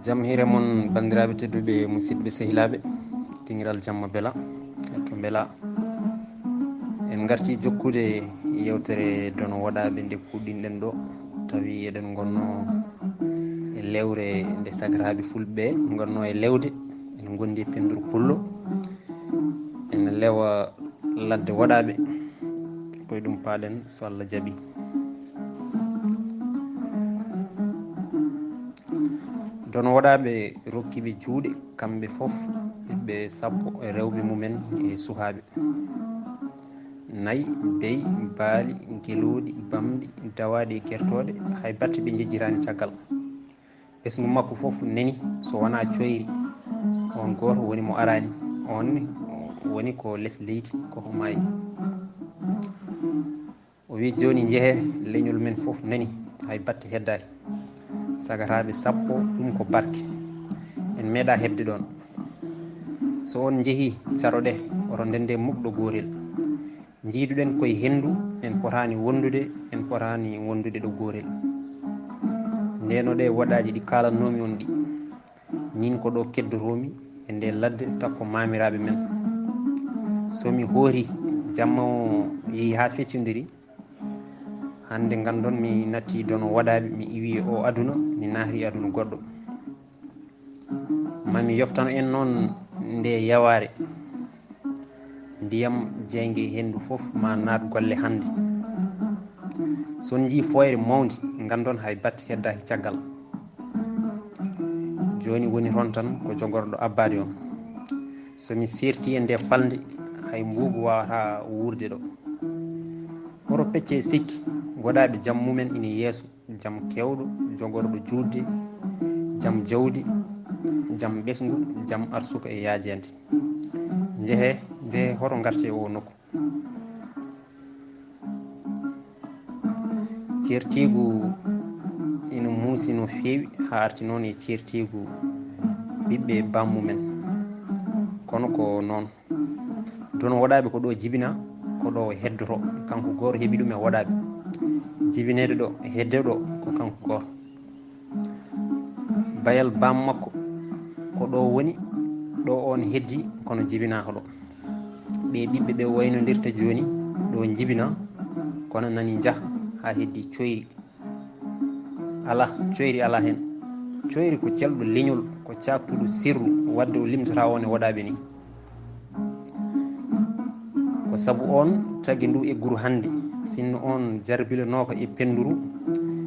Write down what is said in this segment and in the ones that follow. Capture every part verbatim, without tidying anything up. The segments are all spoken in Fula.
Jam hiire mon, banndiraaɓe tedduɓe, musidɓe, sehilaaɓe, dingiral jamma bela, to mbela. En ngarti jokkude yewtere dono waɗaaɓe nde puɗɗinɗen ɗo, tawi eɗen ngonno e lewre nde sagaraaɓe fulɓe ngonno e lewde, en ngondi e pennduru pullo, en lewa ladde waɗaaɓe, koye ɗum paaɗen so Allah jaɓi. Dono waɗaaɓe rokki ɓe juuɗe, kamɓe fof ɓiɓɓe sappo e rewɓe mumen e suhaaɓe. Nayi, beyi, baali, gelooɗi, bamɗi, dawaaɗi e gertooɗe, hay batte ɓe njejjiraani caggal. Ɓesngu makko fof neni, so wonaa coyri, oon gooto woni mo araani, oon ne woni ko les leydi, ko o maayi. O wi, jooni njehe, leñol men fof nani, hay batte heddaaki. Sagataaɓe sappo, ɗum ko barke. En meeɗa heɓde ɗoon. So on njehii, caroɗe, oto ndende muk ɗo gootel. Njiiduɗen koye henndu, en potaani wondude, en potaani wondude ɗo gootel. Ndeno ɗe waɗaaji ɗi kaalannoomi on ɗi. Min ko ɗo keddotoomi e nde ladde takko maamiraaɓe men. So mi hoori jamma o yehi haa feccondiri, hannde nganndon mi natti dono waɗaaɓe, mi iwi e o aduna, mi naati e aduna goɗɗo. Ma mi yoftano en noon nde yawaare. Ndiyam jeynge henndu fof ma naat golle hannde. So on njii fooyre mawnde, nganndon hay batte heddaaki caggal. Jooni woni toon tan ko jogorɗo abbaade on. So mi seerti e nde falnde, hay mbuubu waawataa wuurde ɗo. Hoto pecce sikki, waɗaaɓe jam mumen ina yeeso, jam keewɗo, jogorɗo juutde, jam jawdi, jam ɓesngu, jam arsuka e yaajeende. Njehe, njehe hoto ngarte e oo nokku. Ceertiigu ina muusi no feewi, haa arti noon e ceertiigu ɓiɓɓe bammumen. Kono ko noon. Dono waɗaaɓe ko ɗo jibina, ko ɗo heddoto. Kanko gooto heɓi ɗum e waɗaaɓe. Jibineede ɗo, hedde ɗo, ko kanko gooto. Bayal baam makko, ko ɗo woni, ɗo on heddi, kono jibinaaka ɗo. Ɓe ɓiɓɓe ɓe waynondirta jooni, ɗo jibina, kono nani njah haa heddi coyri. Alaa, coyri alaa heen. Coyri ko celɗo leñol, ko caaktuɗo sirru, wadde o limtataa on e waɗaaɓe ni. Ko sabu on tagi ndu egguru hannde, sinno on jarbilanooka e pennduru,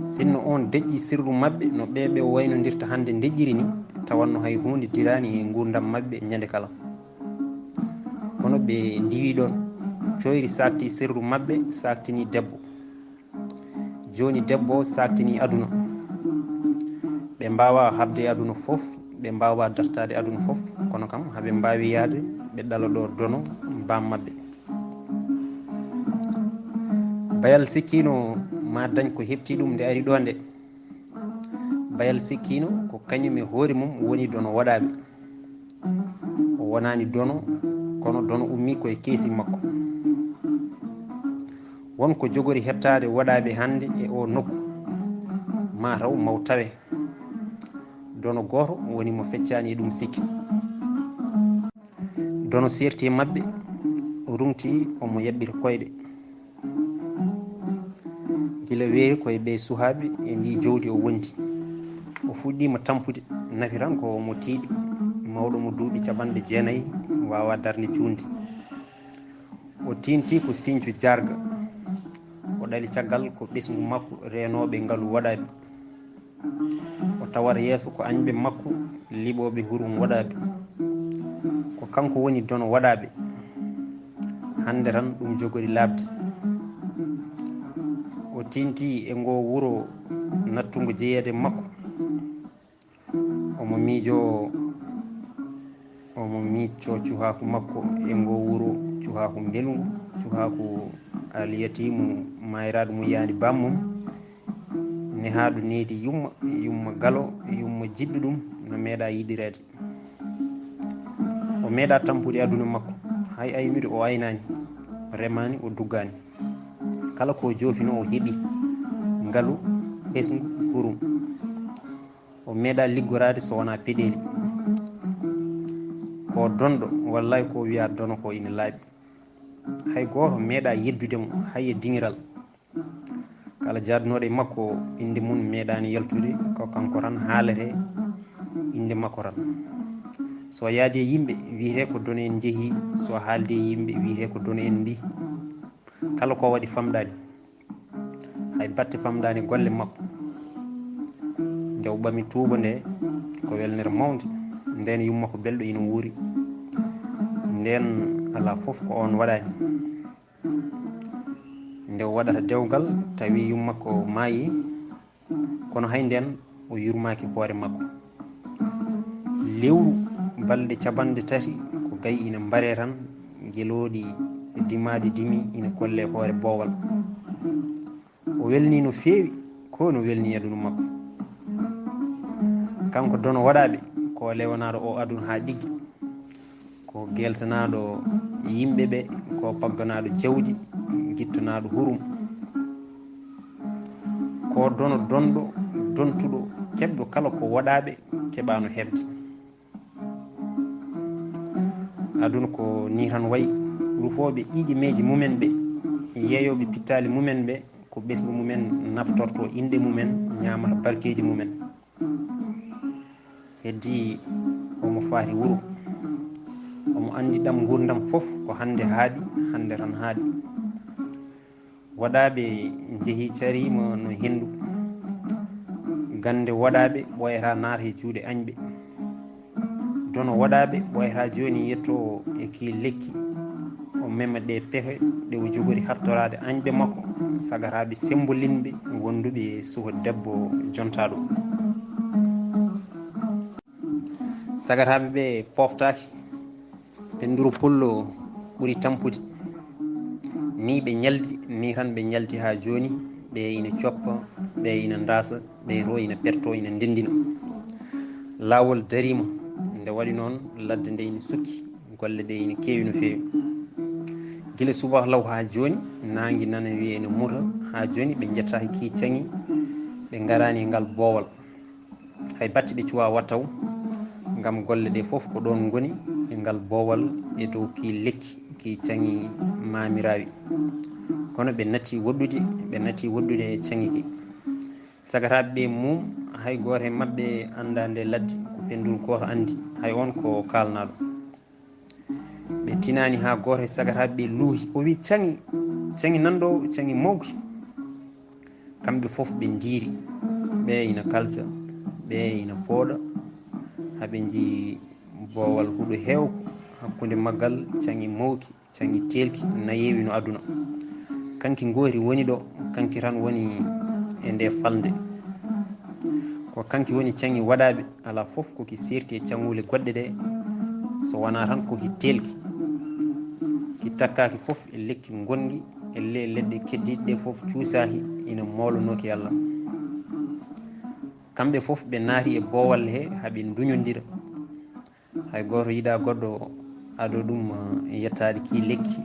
sinno on deƴƴi sirru maɓɓe no ɓe ɓe waynondirta hannde ndeƴƴiri ni, tawanno hay huunde diraani e nguurndam maɓɓe ñande kala. Kono ɓe ndiwi ɗon, coyri saakti sirru maɓɓe, saaktini debbo. Jooni debbo o saaktini aduna. Ɓe mbaawaa haɓde e aduna fof, ɓe mbaawaa dartaade aduna fof, kono kam haɓe mbaawi yahde ɓe ɗala ɗo dono baam maɓɓe. Bayal sikkiino ma dañ ko heɓti ɗum nde ari ɗo nde. Bayal sikkiino ko kañum e hoore mum woni dono waɗaaɓe. O wonaani dono, kono dono ummii ko e keesi makko. Won ko jogori heɓtaade waɗaaɓe hannde e oo nokku, maa taw maw tawe. Dono gooto woni mo feccaani e ɗum sikke. Dono seerti e maɓɓe, o ruŋti omo yaɓɓita koyɗe. Gila weeri ko e ɓee suhaaɓe e ndii jowdi o wondi. O fuɗɗiima tampude, nafi tan ko mo tiiɗi, mawɗo mo duuɓi capanɗe jeenayi, waawaa darnde juutnde. O tiinti ko siñco jaarga. O ɗali caggal ko ɓesngu makko reenooɓe ngalu waɗaaɓe. O tawata yeeso ko añɓe makko liɓooɓe hurum waɗaaɓe. Ko kanko woni dono waɗaaɓe. Hannde tan ɗum jogori laaɓde. O tiinti e ngoo wuro nattungo jeyeede makko. Omo miijoo, omo miiccoo cuhaaku makko e ngoo wuro, cuhaaku mbelngu, cuhaaku alyatiimu maayraadu mum yaani baam mum, nehaaɗo needi yumma, yumma galo, yumma jiɗɗo ɗum, no meeɗaa yiɗireede. O meeɗaa tampude aduna makko, hay aynude o aynaani, o remaani, o duggaani. Kala ko o joofinoo o heɓii, ngalu, ɓesngu, hurum. Meeɗa liggoraade so wonaa peɗeeli. Ko donɗo, wallay ko wiya dono ko ina laaɓi. Hay gooto meeɗa yeddude mo, hay e diŋiral. Kala jaadunooɗo e makko, innde mum meeɗaani yaltude, ko kanko tan haalete innde makko tan. So yaadi e yimɓe, wiyetee ko dono en njehi, so haaldi e yimɓe, wiyetee ko dono en mbi. Kala ko waɗi famɗaani. Hay batte famɗaani golle makko. Nde o ɓami tuuba nde, ko welnere mawnde. Ndeen yumma ko belɗo ina wuuri. Ndeen alaa fof ko oon waɗaani. Nde o waɗata dewgal, tawi yumma ko maayi, kono hay ndeen o yurmaaki hoore makko. Lewru balɗe capanɗe tati ko gay ina mbaree tan, gelooɗi e dimaaɗi dimi ina kolle hoore boowal. O welnii no feewi, ko no welnii aduna makko. Kanko dono waɗaaɓe, ko lewanaaɗo o aduna haa ɗiggi. Ko geltanaaɗo yimɓe ɓe, ko pagganaaɗo jawdi, gittanaaɗo hurum. Ko dono donɗo, dontuɗo, keɓɗo kala ko waɗaaɓe keɓaano heɓde. Aduna ko nii tan wayi, rufooɓe ƴiiƴe meeje mumen ɓe, yeeyooɓe pittaali mumen ɓe, ko ɓesngu mumen naftorto inɗe mumen, ñaamata barkeeji mumen. Heddii omo faati wuro. Omo anndi ɗam nguurndam fof ko hannde haaɗi, hannde tan haaɗi. Waɗaaɓe njehi cariima no henndu. Gannde waɗaaɓe ɓooyata naata e juuɗe añɓe. Dono waɗaaɓe ɓooyata jooni yettoo e kii lekki. O mema ɗe pehe ɗe o jogori hattoraade añɓe makko, sagataaɓe semmbolinɓe wonduɓe e suka debbo jontaaɗo. Sagataaɓe ɓe pooftaaki, pennduru pullo ɓuri tampude. Nii ɓe ñaldi, nii tan ɓe ñaldi haa jooni, ɓe ina coppa, ɓe ina ndaasa, ɓe to ina perto, ina ndenndina. Laawol dariima, nde waɗi noon, ladde nde ina sukki, golle ɗe ina keewi no feewi. Gila subaka law haa jooni, naange nana wiya ina muta, haa jooni ɓe njettaaki kii caŋi, ɓe ngaraani e ngal boowal. Hay batte ɓe cuwaa waɗ taw, ngam golle ɗe fof ko ɗoon ngoni e ngal boowal e dow kii lekki, kii caŋi maamiraawi. Kono ɓe natti woɗɗude, ɓe natti woɗɗude e caŋi ki. Sagataaɓe ɓe mum, hay gooto e maɓɓe anndaa nde ladde, ko pennduru gooto anndi, hay oon ko kaalnaaɗo. Ɓe tinaani haa gooto e sagataaɓe ɓe luuhi. O wi, "Caŋi, caŋi nan ɗo, caŋi mawki." Kamɓe fof ɓe ndiiri. Ɓe ina kalsa, ɓe ina pooɗa. Haa ɓe njii boowal huɗo heewko hakkunde maggal, caŋi mawki, caŋi teelki, nayeewi no aduna. Kaŋki ngooti woni ɗo, kaŋki tan woni e nde falnde. Ko kaŋki woni caŋi waɗaaɓe, alaa fof ko ki seerti e caŋuule goɗɗe ɗe, so wonaa tan ko ki teelki. Ki takkaaki fof e lekki ngonki, e le-, leɗɗe keddiiɗe ɗe fof cuusaaki, ina moolonooki Allah. Kamɓe fof ɓe naati e boowal he, haa ɓe nduñondira. Hay gooto yiɗaa goɗɗo ado ɗum, eh, yettaade kii lekki.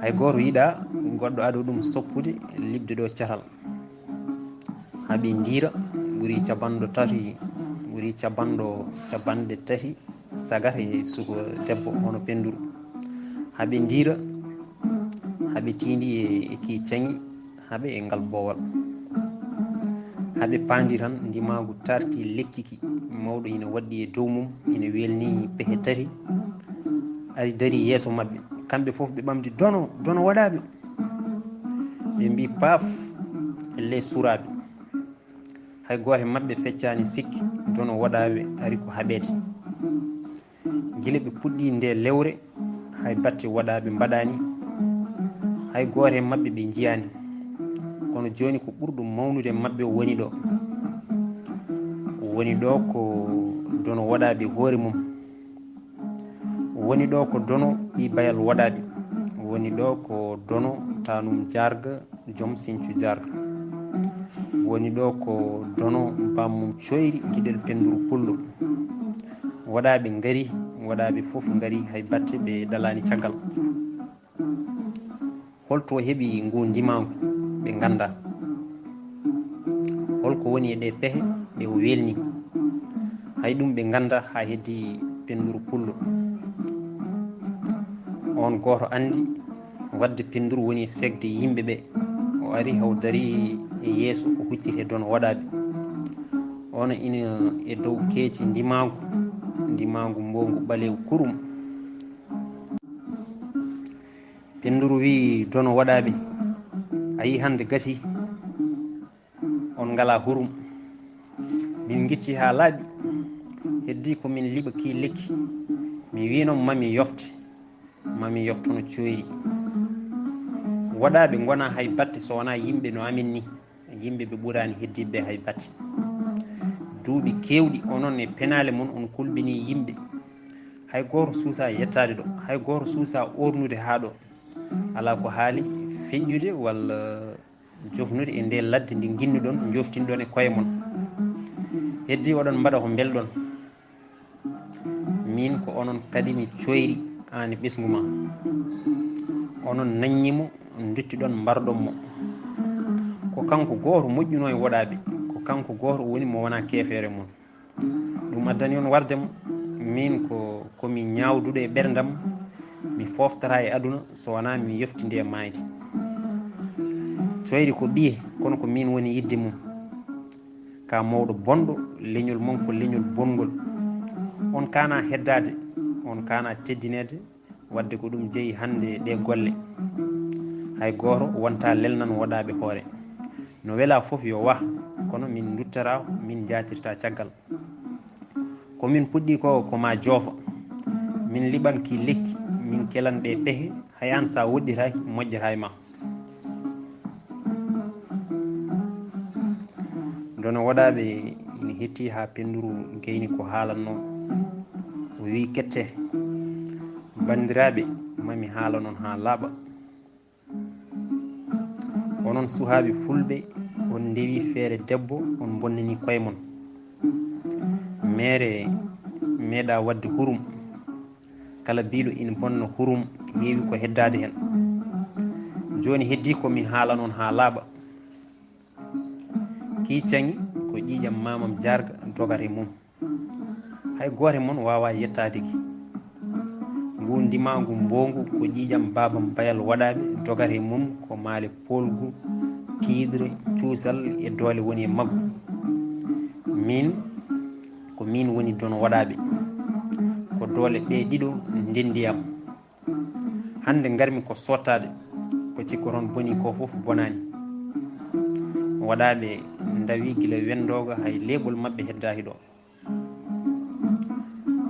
Hay gooto yiɗaa goɗɗo ado ɗum soppude liɓde ɗo catal. Haa ɓe ndiira, ɓuri capanɗo tati, ɓuri capanɗo, capanɗe tati sagata e suka debbo hono pennduru. Haa ɓe ndiira, haa ɓe tiindi e, e kii caŋi, haa ɓe e ngal boowal. Haa ɓe paandi tan, ndimaagu taarti lekki ki, mawɗo ina waɗɗi e dow mum, ina welni pehe tati, ari dari yeeso maɓɓe. Kamɓe fof ɓe ɓamti, "Dono, dono waɗaaɓe." Ɓe mbii, "Paaf, e les suraaɓe." Hay gooto e maɓɓe feccaani sikki, dono waɗaaɓe ari ko haɓeede. Gila ɓe puɗɗii nde lewre, hay batte waɗaaɓe mbaɗaani, hay gooto e maɓɓe ɓe njiyaani. Kono jooni ko ɓurɗo mawnude e maɓɓe woni ɗo. Woni ɗo ko dono waɗaaɓe hoore mum. Woni ɗo ko dono ɓii bayal waɗaaɓe. Woni ɗo ko dono tanum jaarga joom sincu jarga. Woni ɗo ko dono bammum coyri giɗel pennduru pullo. Waɗaaɓe ngari, waɗaaɓe fof ngari, hay batte ɓe dalaani caggal. Holto heɓi ngu ndimaangu ɓe nganndaa? Holko woni e ɗe pehe ɗe o welni? Hay ɗum ɓe ngannda haa heddi pennduru pullo. On gooto anndi wadde pennduru woni segde yimɓe ɓe. O ari haw dari e yeeso o hucciti e dono waɗaaɓe. Ono ina e dow keeci ndimaangu, ndimaangu mboongu ɓaleewu kurum. Pennduru wii dono waɗaaɓe, a yii hannde gasi, on ngalaa hurum. Min ngitti haa laaɓi, heddii ko min liɓa kii lekki. Mi wiino ma mi yofte, ma mi yoftono cooyri. Waɗaaɓe ngonaa hay batte so wonaa yimɓe no amin ni. Yimɓe ɓe ɓuraani heddiiɓe ɓe hay batte. Duuɓi keewɗi onon e penaale mon on kulɓinii yimɓe. Hay gooto suusaa yettaade ɗo, hay gooto suusaa oornude haa ɗo. Alaa ko haali feƴƴude walla jofnude e nde ladde nde nginnuɗon, njoftinɗon e koye mon. Heddii oɗon mbaɗa ko mbelɗon. Min ko onon kaɗimi cooyri aan e ɓesngu ma. Onon naññi mo, nduttiɗon mbarɗon mo. Ko kanko gooto moƴƴunoo e woɗaaɓe, ko kanko gooto woni mo wonaa keefeero e mon. Ɗum addani on warde mo. Min ko, ko mi ñaawduɗo e ɓerndam, mi fooftataa e aduna so wonaa mi yoftindii e maayde. Cooyri ko ɓiye, kono ko min woni yidde mum. Ka mawɗo bonɗo, leñol mon ko leñol bongol. On kaana heddaade, on kaana teddineede, wadde ko ɗum jeyi hannde ɗe golle. Hay gooto wonta lelnan woɗaaɓe hoore. No wela fof yo wah, kono min nduttata, min njaatirta caggal. Ko min puɗɗi ko, ko ma joofa. Min liɓan ki lekki, min kelan ɗe pehe, hay aan sa woɗɗitaaki, moƴƴata e ma. Dono woɗaaɓe ina hetti haa pennduru gayni ko haalanno. O wiyi kette, banndiraaɓe, ma mi haalanon haa laaɓa. Onon suhaaɓe fulɓe, on ndewi feere debbo, on bonnani koye mon. Meere meeɗa waɗde hurum. Kala biiɗo ina bonna hurum, heewi ko heddaade heen. Jooni heddii ko mi haalanon haa laaɓa. Kii caŋi ko ƴiiƴam maamam jaarga dogata e mum. Hay gooto e mon waawaa yettaade ki. Ngu ndimaangu mboongu ko ƴiiƴam baabam bayal waɗaaɓe dogata e mum ko maale poolgu, tiiɗre, cuusal e doole woni e maggu. Min, ko min woni dono waɗaaɓe. Ko doole ɗe ɗiɗo ndenndi am. Hannde ngarmi ko sottaade, ko cikkoton boni ko fof bonaani. Waɗaaɓe ndawi gila wenndooga hay leeɓol maɓɓe heddaaki ɗo.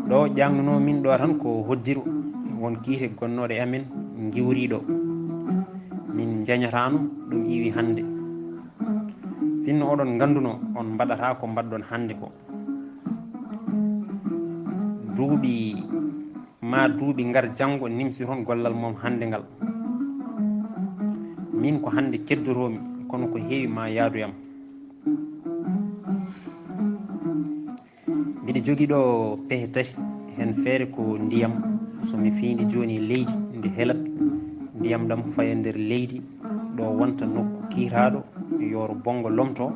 Ɗo ƴaaŋnunoo min ɗo tan ko hoddiro, won kiite gonnooɗe e amen ngiwri ɗo. Min njañataano ɗum iwi hannde. Sinno oɗon ngannduno, on mbaɗata ko mbaɗɗon hannde ko. Duuɓi ma duuɓi ngar janngo nimsiton gollal mon hannde ngal. Min ko hannde keddotoomi, kono ko heewi ma yaadu e am. Mbiɗa jogii ɗo pehe tati, heen feere ko ndiyam. So mi fiindi jooni e leydi, nde helat, ndiyam ɗam faya nder leydi, ɗo wonta nokku kiiraaɗo, yooro bonngo lomto,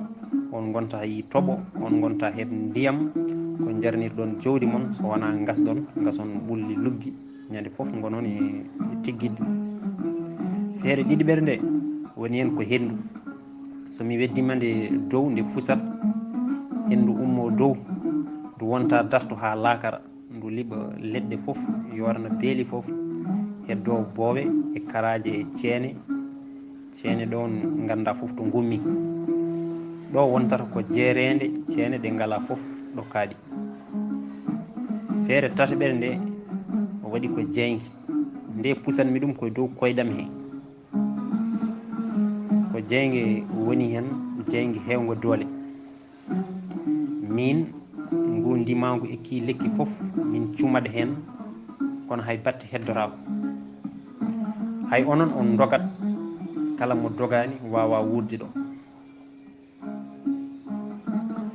on ngonta yi toɓo, on ngonta heɓ ndiyam, ko njarnirɗon jawdi mon, so wonaa ngasɗon, ngason ɓulli luggi, ñande fof ngonon e, e tiggidde. Feere ɗiɗi ɓernde woni heen ko henndu. So mi weddima nde dow, nde fusat, henndu ummo dow, ndu wonta darto haa laakara, ndu liɓa leɗɗe fof, yoorna beeli fof, heddo boowe e karaaje e ceene. Ceene ɗon ngannda fof to ngummi. Ɗo wontata ko jeereende ceene ɗe ngala fof ɗo kaaɗi. Feere tataɓere nde o waɗi ko jeynge. Nde pusanmi ɗum ko dow koyɗam he. Ko jeynge woni heen, jeynge heewngo doole. Min, ngu ndimaangu e kii lekki fof, min cumat heen, kono hay batte heddotaako. Hay onon on ndogat, kala mo dogaani waawaa wuurde ɗo.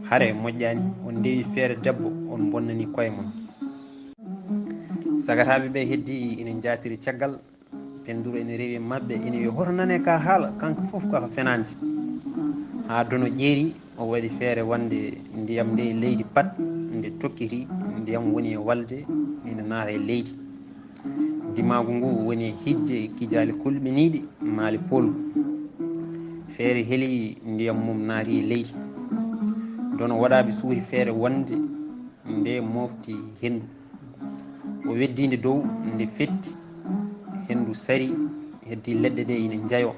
Hare moƴƴaani, on ndewi feere debbo, on bonnani koye mon. Sagataaɓe ɓe heddii ina njaatiri caggal, pennduru ina rewi e maɓɓe, ina wiya, "Hoto nane ka haala, kanko fof ko fenaande." Haa dono ƴeeri, o waɗi feere wonde ndiyam nde e leydi pat, E tokkiri, ndiyam woni e walde, ina naata e leydi. Ndimaagu ngu woni e hijje e kijaali kulɓiniiɗi, maali poolgu. Feere heli, ndiyam mum naati e leydi. Dono waɗaaɓe suuri feere wonde nde mofti henndu. O weddii nde dow, nde fetti, henndu sari, heddi leɗɗe ɗe ina njayo.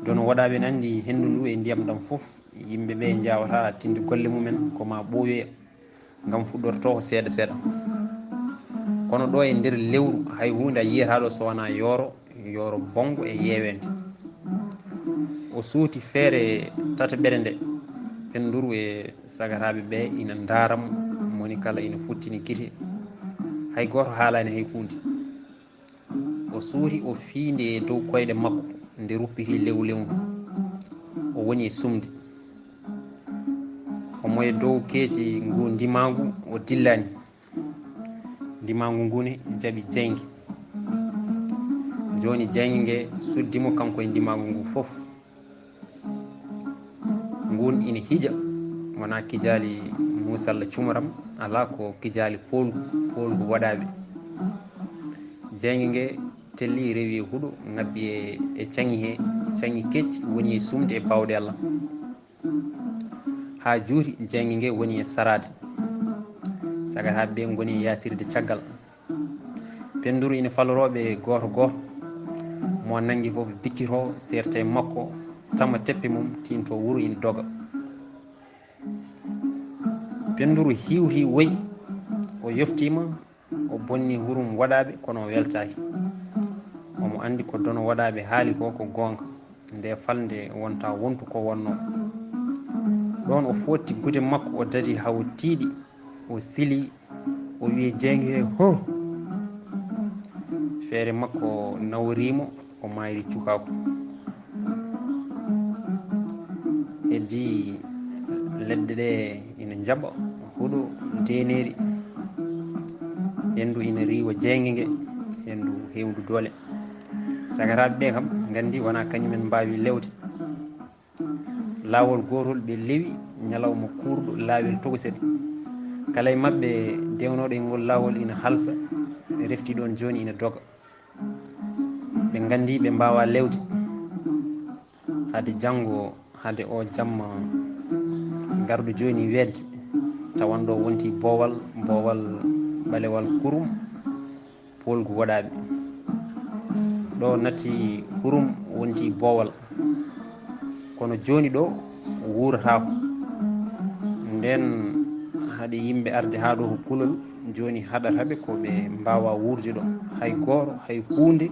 Dono waɗaaɓe nanndi henndu ndu e ndiyam ɗam fof, yimɓe ɓe njaawataa tinde golle mumen ko ma ɓooyoya, ngam fuɗɗortoo ko seeɗa seeɗa. Kono ɗo e nder lewru, hay huunde a yiyata ɗo so wonaa yooro, yooro bonngo e yeeweende. O suuti feere tataɓere nde, Pennduru e sagataaɓe ɓe ina ndaara mo, moni kala ina futtini gite, hay gooto haalaani hay huunde. O suuti, o fii nde e dow koyɗe makko, nde ruppiti lewlewndu. O woni e sumde. Omo e dow keeci ngu ndimaagu, o dillani. Ndimaagu ngu ne jaɓi jeynge. Jooni jeynge nge suddi mo, kanko e ndimaagu ngu fof. Ngun ina hija, wonaa kijaali Muusalla Cumaram, alaa ko kijaali poolgu, poolgu waɗaaɓe. Jeynge nge telli, rewi e huɗo, ŋabbi e, e caŋi he, caŋi kecci, woni e sumde e baawɗe Allah. Haa juuti, jeynge nge woni e saraade. Sagataaɓe ɓe ngoni e yaatirde caggal. Pennduru ina faloroo ɓe gooto gooto. Mo nanngi fof bikkitoo, seerta e makko, tama teppe mum, tiinto wuro ina doga. Pennduru hiwti woyi, o yoftiima, o bonni hurum waɗaaɓe, kono o weltaaki. Omo anndi ko dono waɗaaɓe haali ko, ko goonga. Nde falnde wonta wontu ko wonno. Ɗoon o footti gude makko, o dadi haa o tiiɗi, o sili, o wi'i jeynge he, "Ho!" Feere makko naworiimo, o maayri cukaaku. Heddi leɗɗe ɗe ina njaɓa, huɗo, deeneeri. Henndu ina riiwa jeynge nge, henndu heewndu doole. Sagataaɓe ɓe kam, nganndi wonaa kañumen mbaawi lewde. Laawol gootol ɓe lewi, ñalawma kuurɗo, laawel tokosel. Kala e maɓɓe dewnooɗo e ngol laawol ina halsa, refti ɗoon jooni ina doga. Ɓe nganndi ɓe mbaawaa lewde. Hade janngo, hade o jamma garɗo jooni weetde, tawanɗo wonti boowal, boowal ɓalewal kurum, poolgu waɗaaɓe. Ɗo natti hurum wonti boowal. Kono jooni ɗo wuurataako. Nden haɗi yimɓe arde haa ɗo ko kulol, jooni haɗata ɓe ko ɓe mbaawaa wuurde ɗo. Hay gooto, hay huunde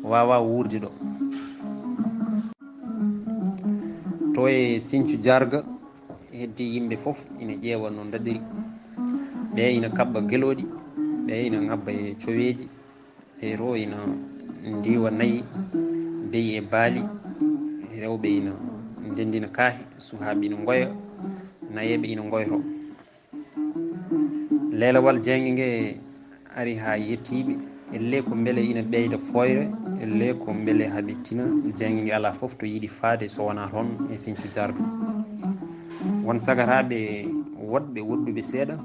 waawaa wuurde ɗo. To e Siñcu Jaarga, heddi yimɓe fof ina ƴeewa no ndaɗiri. Ɓe ina kaɓɓa gelooɗi, ɓe ina ŋabba e coweeji, ɓe to ina ndiiwa nayi, beyi e baali, rewɓe ina ndenndina kaahe, suhaaɓe ina ngoya, nayeeɓe ina ngoyto. Leelawal jeynge nge ari haa yettiiɓe, ellee ko mbele ina ɓeyda fooyre, ellee ko mbele haɓe tina jeynge nge alaa fof to yiɗi faade so wonaa toon e Siñcu Jaarga. Won sagataaɓe woɗɓe woɗɗuɓe seeɗa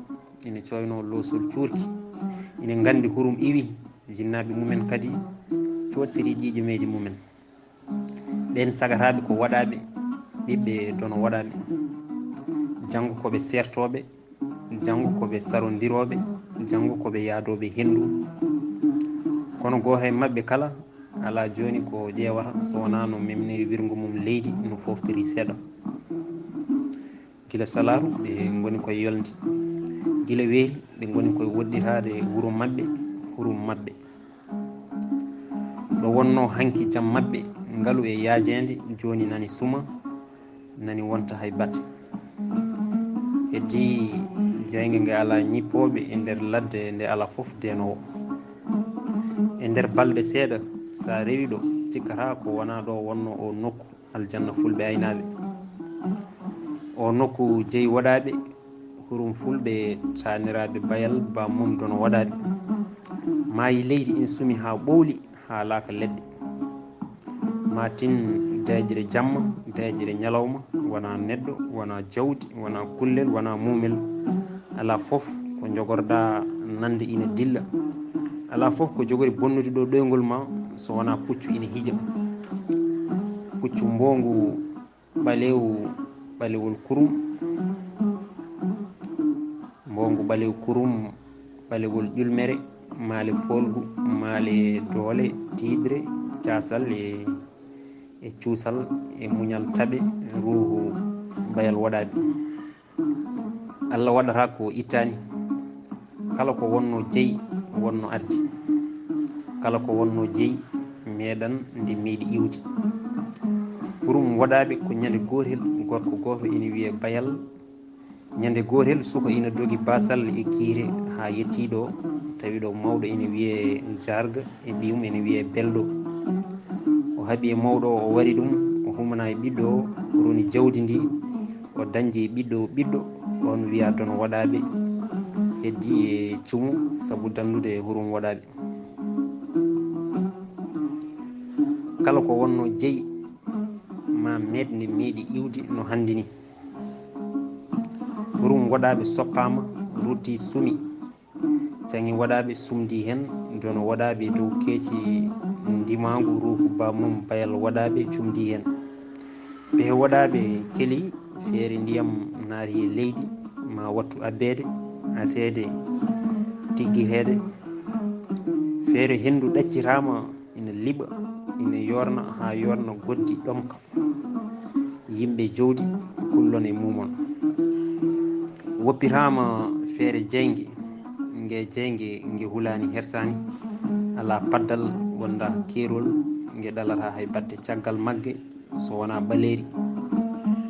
ina cooynoo loosol cuurki, ina nganndi hurum iwi, jinnaaɓe mumen kadi coottiri ƴiiƴameeji mumen. Ɓeen sagataaɓe ko waɗaaɓe, ɓiɓɓe dono waɗaaɓe. Janngo ko ɓe seertooɓe, janngo ko ɓe sarondirooɓe, janngo ko ɓe yahdooɓe henndu. Kono gooto e maɓɓe kala alaa jooni ko ƴeewata so wonaa no memniri wirngo mum leydi, no foftiri seeɗa. Gila salaaru, ɓe ngoni koye yolnde. Gila weeri, ɓe ngoni koye woɗɗitaade wuro maɓɓe, hurum maɓɓe. Ɗo wonnoo hanki jam maɓɓe, ngalu e yaajeende, jooni nani suma, nani wonta hay batte. Heddi jeynge nge alaa ñippooɓe e nder ladde nde alaa fof deenoowo. E nder balɗe seeɗa, so a rewi ɗo, cikkataa ko wonaa ɗo wonnoo o nokku aljanna fulɓe aynaaɓe. O nokku jeyi waɗaaɓe, hurum fulɓe taaniraaɓe bayal ba mum dono waɗaaɓe. Maayi leydi in sumi haa ɓowli, haa laaka leɗɗe. Ma tin deeƴre jamma, deeƴre ñalawma, wonaa neɗɗo, wonaa jawdi, wonaa kullel, wonaa muumel. Alaa fof ko jogorɗaa nande ina dilla. Alaa fof ko jogori bonnude ɗo ɗoyngol ma so wonaa puccu ina hija. Puccu mboongu ɓaleewu, ɓalewol kurum. Mboongu ɓaleewu kurum, ɓalewol ƴulmere, maale poolgu, maale doole, tiiɗre, caasal e, e cuusal e muñal taɓe, ruuhu bayal waɗaaɓe. Allah waɗata ko ittaani. Kala ko wonno jeyi, wonno ardi. Kala ko wonno jeyi, meeɗan nde meeɗi iwdi. Hurum waɗaaɓe ko ñande gootel, gorko gooto ina wiyee Bayal. Ñande gootel, suka ina dogi baasal e kiire haa yettii ɗo, tawi ɗo mawɗo ina wiyee Jaarga e ɓiyum ina wiyee Belɗo. O haɓi e mawɗo o, o wari ɗum, o humana e ɓiɗɗo o, o roni jawdi ndi, o dañji e ɓiɗɗo o, ɓiɗɗo on wiyaa Dono Waɗaaɓe, heddi e cumu sabu danndude hurum waɗaaɓe. Kala ko wonno jeyi ma meeɗ nde meeɗi iwdi no hanndi ni. Hurum waɗaaɓe soppaama, rutti sumi. Caŋi waɗaaɓe sumdi heen, Dono Waɗaaɓe dow keeci ndimaangu, ruuhu bammum Bayal Waɗaaɓe cumdi heen. Pehe waɗaaɓe keli, feere ndiyam naati e leydi, ma wattu abbeede, aseede, tiggireede. Feere henndu ɗaccitaama, ina liɓa, ina yoorna haa yoorna goddi ɗomka. Yimɓe jowdi kullon e mumon. Woppitaama feere jeynge, nge jeynge nge hulaani hersaani, alaa paddal wonda keerol, nge ɗalata hay batte caggal magge so wonaa ɓaleeri.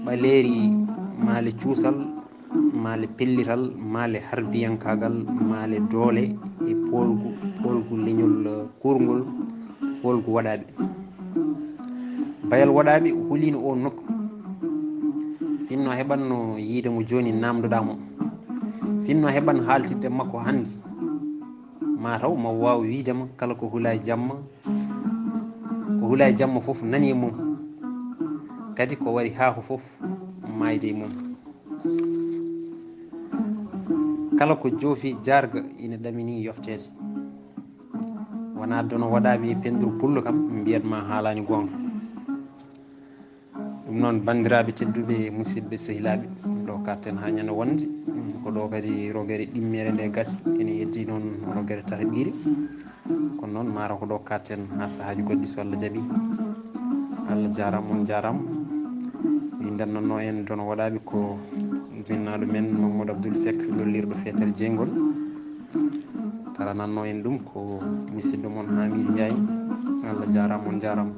Ɓaleeri maale cuusal, maale pellital, maale harbiyankaagal, maale doole e poolgu, poolgu leñol, eh, kuurngol, poolgu waɗaaɓe. Bayal waɗaaɓe huliino oo nokku. Sinno heɓanno yiide mo jooni, naamndoɗaa mo. Sinno heɓan haaltidde makko hannde, maa taw ma waaw wiide ma kala ko hula e jamma, ko hula e jamma fof nani e mum. Kadi ko wari haako fof maayde e mum. Kala ko joofi Jaarga ina ɗamini yofteede. Wonaa Dono Waɗaaɓe e Penndur Pullo kam mbiyat ma haalaani goonga. Ɗum noon, banndiraaɓe tedduɓe, musidɓe sehilaaɓe, ɗo katten haa ñande wonde, ko ɗo kadi rogere ɗimmere nde gasi, ene heddi noon rogere tataɓire. Kono noon, maaro ko ɗo katten haa sahaaji goɗɗi, so Allah jaɓi. Allah jaaraama, on jaaraama. Min ndannanno en Dono Waɗaaɓe ko jinnaaɗo men Mamadou Abdoul Seck, lollirɗo feetere jeyngol. Tarananno en ɗum ko musidɗo mon Hamidou Ndiaye. Allah jaaraama, on jaaraama.